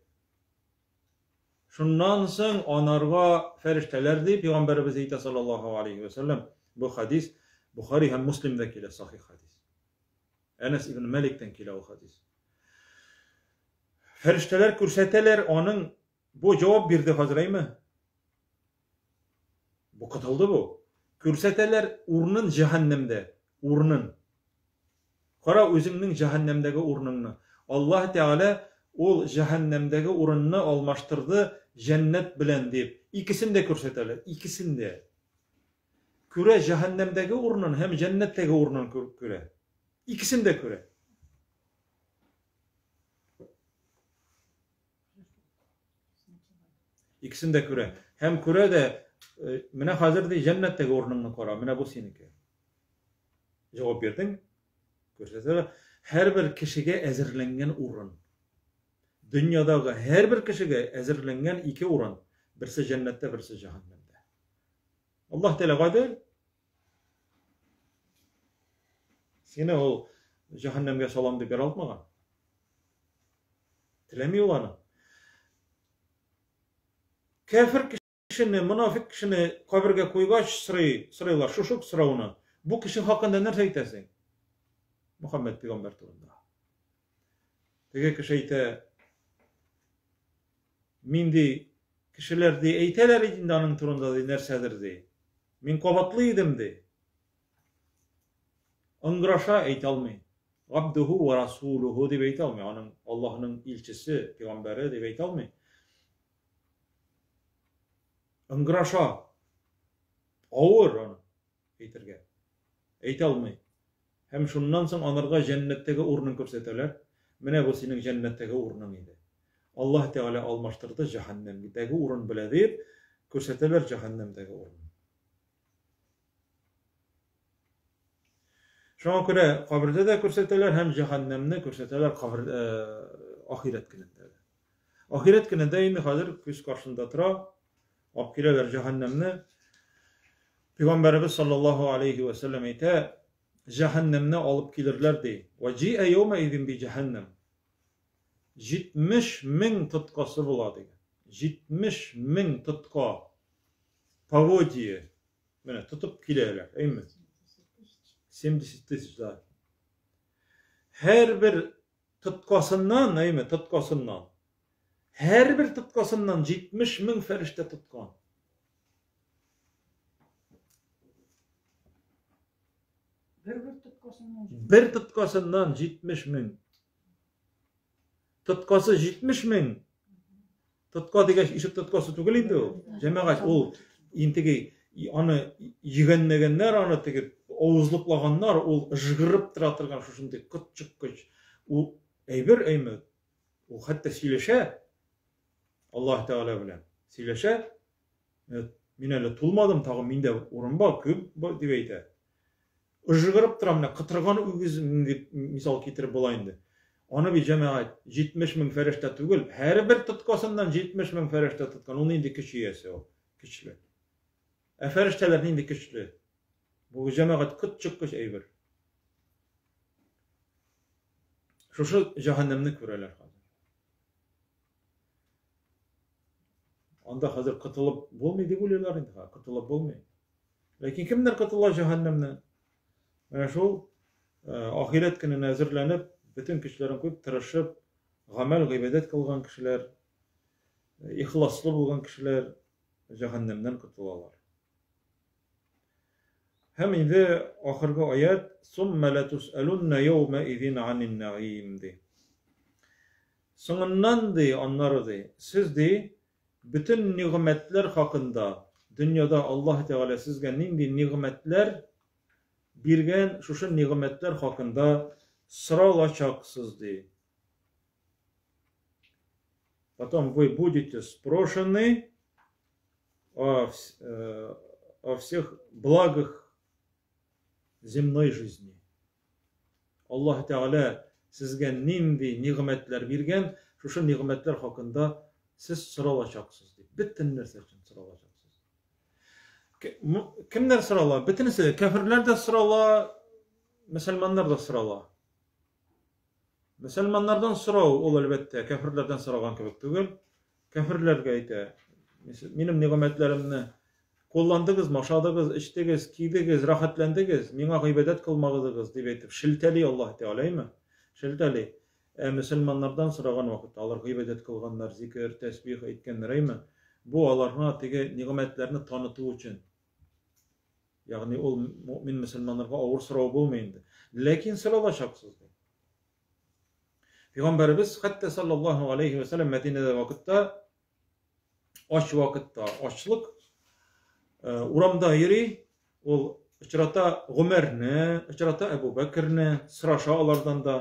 Шуннан соң анарга фәрештәләр ди, пәйгамбәребез әйтә саллаллаһу алейһи вә сәлләм, бу хадис Бухари һәм Муслимдә килә, сахих хадис. Әнәс ибн Маликтән килә ул хадис. Фәрештәләр күрсәтәләр аның бу җавап бирде хәзер, әйме? Бу котылды бу. Күрсәтәләр урынын җәһәннәмдә, урынын. Кара үзеңнең җәһәннәмдәге урыныңны. Аллаһ Тәгалә ул җәһәннәмдәге урынны алмаштырды җәннәт белән дип. Икесен дә күрсәтәләр, икесен дә. Күрә җәһәннәмдәге урынын һәм җәннәттәге урынын күрә. Икесен дә күрә. Икесен дә күрә. Һәм күрә дә, э, менә хәзер ди җәннәттәге урыныңны кара, менә бу синеке. Җавап бирдең. Күрсәтә. Һәрбер кешегә әзерләнгән урын. Дөньядагы һәрбер кешегә әзерләнгән ике урын. Берсе җәннәттә, берсе җәһәннәмдә. Аллаһ Тәгалә гадел. Сине ул җәһәннәмгә салам дип яралтмаган. Теләми ул аны. Кәфер кешене, монафик кешене кабергә куйгач сорый, сорыйлар шушы ук сорауны. Бу кеше хакында нәрсә әйтәсең? Мөхәммәд пәйгамбәр турында. Теге кеше әйтә, мин ди, кешеләр ди, әйтәләр иде инде аның турында ди, нәрсәдер ди. Мин кабатлый идем ди. Ыңгыраша әйтә алмый. Габдуху ва расулуху дип әйтә алмый. Аның Аллаһның илчесе, пәйгамбәре дип әйтә алмый. Ыңгыраша. Авыр аны әйтергә. Әйтә алмый. Һәм шуннан соң анарга җәннәттәге урынын күрсәтәләр. Менә бу синең җәннәттәге урының иде. Аллаһ Тәгалә алмаштырды җәһәннәмдәге урын белә дип күрсәтәләр җәһәннәмдәге урын. Шуңа күрә кабердә дә күрсәтәләр һәм җәһәннәмне күрсәтәләр кабер э, ахирәт көнендә дә. Ахирәт көнендә инде хәзер күз каршында тора, алып киләләр җәһәннәмне. Пәйгамбәребез саллаллаһу алейхи ва сәлләм әйтә, җәһәннәмне алып килерләр ди. Ва җи'ә яума идин би җәһәннәм. 70 мең тоткасы була дигән. 70 мең тотка. Поводье. Менә тотып киләләр, әйме? 70 тысяч, да. Һәрбер тоткасыннан, әйме, тоткасыннан. Һәрбер тоткасыннан 70 мең фәрештә тоткан.
Бер-бер тоткасыннан.
Бер тоткасыннан 70 мең. Тоткасы 70 мең. Тотка дигәч, ишек тоткасы түгел инде ул. Җәмәгать, ул интеге аны йөгәнләгәннәр, аны теге авызлыклаганнар, ул ыжгырып тора торган шушындый котчыккыч. Ул әйбер әйме, ул хәтта сөйләшә Аллаһ Тәгалә белән. Сөйләшә. Мин әле тулмадым, тагын миндә урын бар, күп дип әйтә. Ыжгырып тора, менә кытырган үгез дип мисал китереп була инде. Аны бит җәмәгать 70 мең фәрештә түгел, һәрбер тоткасыннан 70 мең фәрештә тоткан. Ул нинди көч иясе ул? Көчле. Ә фәрештәләр нинди көчле? Бу җәмәгать котчыккыч әйбер. Шушы җәһәннәмне күрәләр хәзер. Анда хәзер котылып булмый дип уйлыйлар инде, котылып булмый. Ләкин кемнәр котыла җәһәннәмнән? Менә шул э, ахирәт көненә әзерләнеп, бөтен көчләрен куеп, тырышып, гамәл, гыйбадәт кылган кешеләр, э, ихласлы булган кешеләр җәһәннәмнән котылалар. Һәм инде ахыргы аят сумма латусалунна яума изин анин наим ди. Соңыннан ди, аннары ди, сез ди, Бөтен нигъмәтләр хакында, дөньяда Аллаһ Тәгалә сезгә нинди нигъмәтләр биргән, шушы нигъмәтләр хакында соралачаксыз, ди. Потом вы будете спрошены о, э, о всех благах земной жизни. Аллаһ Тәгалә сезгә нинди нигъмәтләр биргән, шушы нигъмәтләр хакында сез соралачаксыз дип. Бөтен нәрсә өчен соралачаксыз. Кемнәр сорала? Бөтенесе, кәферләр дә сорала, мөселманнар да сорала. Мөселманнардан сорау ул әлбәттә кәферләрдән сораган кебек түгел. Кәферләргә әйтә, минем нигъмәтләремне кулландыгызмы, ашадыгыз, эчтегез, кидегез, рәхәтләндегез, миңа гыйбадәт кылмадыгыз, дип әйтеп шелтәли Аллаһ Тәгалә, әйме? Шелтәли. Ә мөселманнардан сораган вакытта алар гыйбадәт кылганнар, зикер, тәсбих әйткәннәр, әйме? Бу аларга теге нигъмәтләрне таныту өчен. Ягъни ул мөмин мөселманнарга авыр сорау булмый инде. Ләкин соралачаксыз ди. Пәйгамбәребез хәтта саллаллаһу алейхи ва саллям Мәдинәдә вакытта ач вакытта ачлык э, урамда йөри, ул очрата Гомәрне, очрата Әбу Бәкерне, сораша алардан да,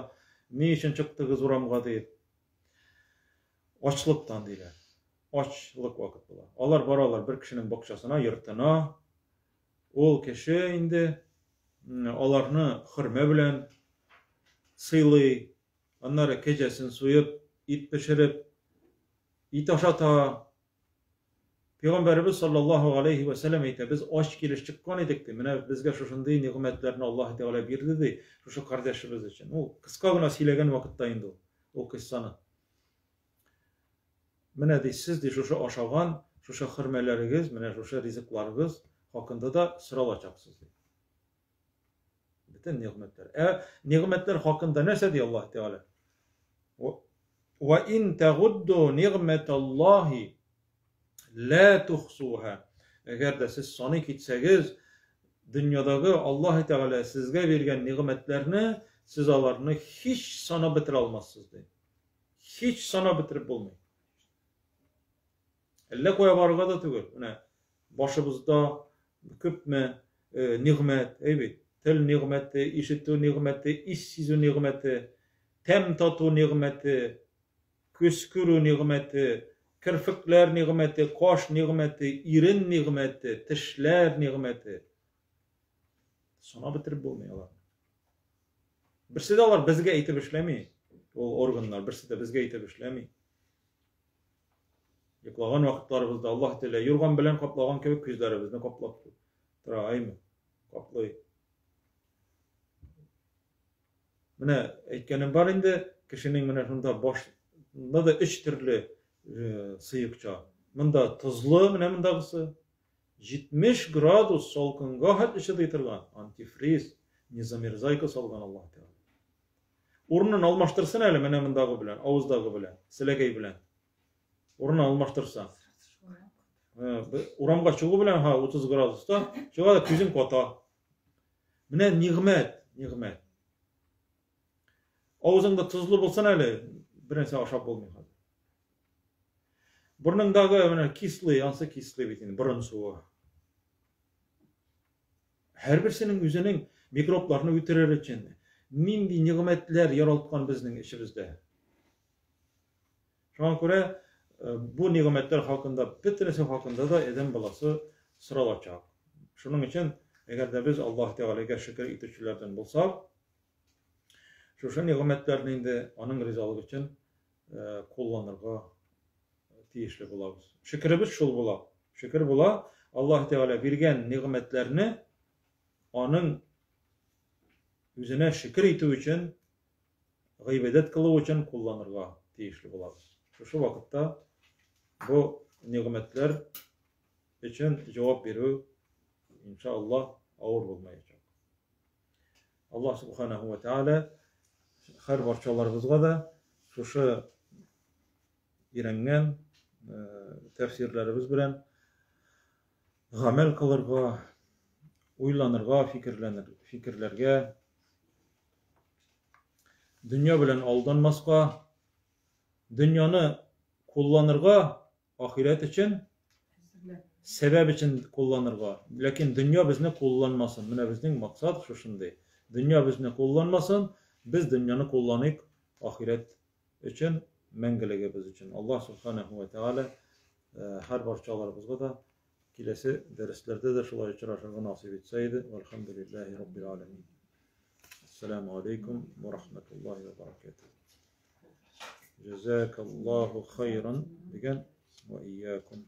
ни өчен чыктыгыз урамга дип. Ачлыктан диләр. Ачлык вакыт була. Алар баралар бер кешенең бакчасына, йортына. Ул кеше инде аларны хөрмә белән сыйлый, аннары кәҗәсен суеп, ит пешереп, ит ашата. Пәйгамбәребез саллаллаһу алейхи ва сәлләм әйтә, без ач килеш чыккан идек ди. Менә безгә шушындый нигъмәтләрне Аллаһ Тәгалә бирде ди, шушы кардәшебез өчен. Ул кыска гына сөйләгән вакытта инде ул, ул кыйссаны. Менә ди, сез ди шушы ашаган, шушы хөрмәләрегез, менә шушы ризыкларыгыз хакында да соралачаксыз ди. Бөтен нигъмәтләр. Ә нигъмәтләр хакында нәрсә ди Аллаһ Тәгалә? Ва ин тагудду нигъмәталлаһи ла тухсуха. Әгәр дә сез саный китсәгез, дөньядагы Аллаһ Тәгалә сезгә биргән нигъмәтләрне, сез аларны һич санап бетерә алмассыз ди. Һич санап бетереп булмый. Әллә кая барырга да түгел. Менә башыбызда күпме э, нигъмәт, әй бит. Тел нигъмәте, ишетү нигъмәте, ис сизү нигъмәте, тәм тату нигъмәте, күз күрү нигъмәте, керфекләр нигъмәте, каш нигъмәте, ирен нигъмәте, тешләр нигъмәте. Санап бетереп булмый аларны. Берсе дә алар безгә әйтеп эшләми. Ул органнар берсе дә безгә әйтеп эшләми. Йоклаган вакытларыбызда Аллаһ Тәгалә юрган белән каплаган кебек күзләребезне каплап тора, әйме? Каплый. Менә әйткәнем бар инде, кешенең менә шунда башында да өч төрле э, сыекча. Монда тозлы, менә мондагысы, 70 градус салкынга хәтле чыдый торган антифриз, незамерзайка салган Аллаһ Тәгалә. Урынын алмаштырсын әле менә мондагы белән, авыздагы белән, селәгәй белән. Урынын алмаштырса. Урамга чыгу белән ха 30 градуста чыга да күзең ката. Менә нигъмәт, нигъмәт. Авызыңда тозлы булсын әле, бер нәрсә ашап булмый хәзер. Борныңдагы менә кислый, ансы кислый бит инде, борын суы. Һәрберсенең үзенең микробларны үтерер өчен нинди нигъмәтләр яралткан безнең эчебездә. Шуңа күрә э, бу нигъмәтләр хакында, бөтенесе хакында да адәм баласы соралачак. Шуның өчен, әгәр дә без Аллаһ Тәгаләгә шөкер итүчеләрдән булсак, шушы нигъмәтләрне инде аның ризалыгы өчен э, кулланырга тиешле булабыз. Шөкеребез шул була. Шөкер була, Аллаһ Тәгалә биргән нигъмәтләрне аның үзенә шөкер итү өчен, гыйбадәт кылу өчен кулланырга тиешле булабыз. Шушы вакытта бу нигъмәтләр өчен җавап бирү, иншаллаһ, авыр булмаячак. Аллаһ субханаху ва тааля һәр барчаларыбызга да шушы өйрәнгән тәфсирләребез белән гамәл кылырга, уйланырга, фикерләнер, фикерләргә, дөнья белән алданмаска, дөньяны кулланырга ахирәт өчен сәбәп өчен кулланырга. Ләкин дөнья безне кулланмасын. Менә безнең максат шушындый. Дөнья безне кулланмасын, без дөньяны кулланыйк ахирәт өчен, мәңгелегебез өчен. Аллаһ субханаху ва тааля һәр барчаларыбызга да киләсе дәресләрдә дә шулай очрашырга насыйп итсә иде. Вальхамдулиллахи раббил аламин. Ассаламу алейкум ва рахматуллахи ва баракатух. Джазакаллаху хайран дигән ва иякум.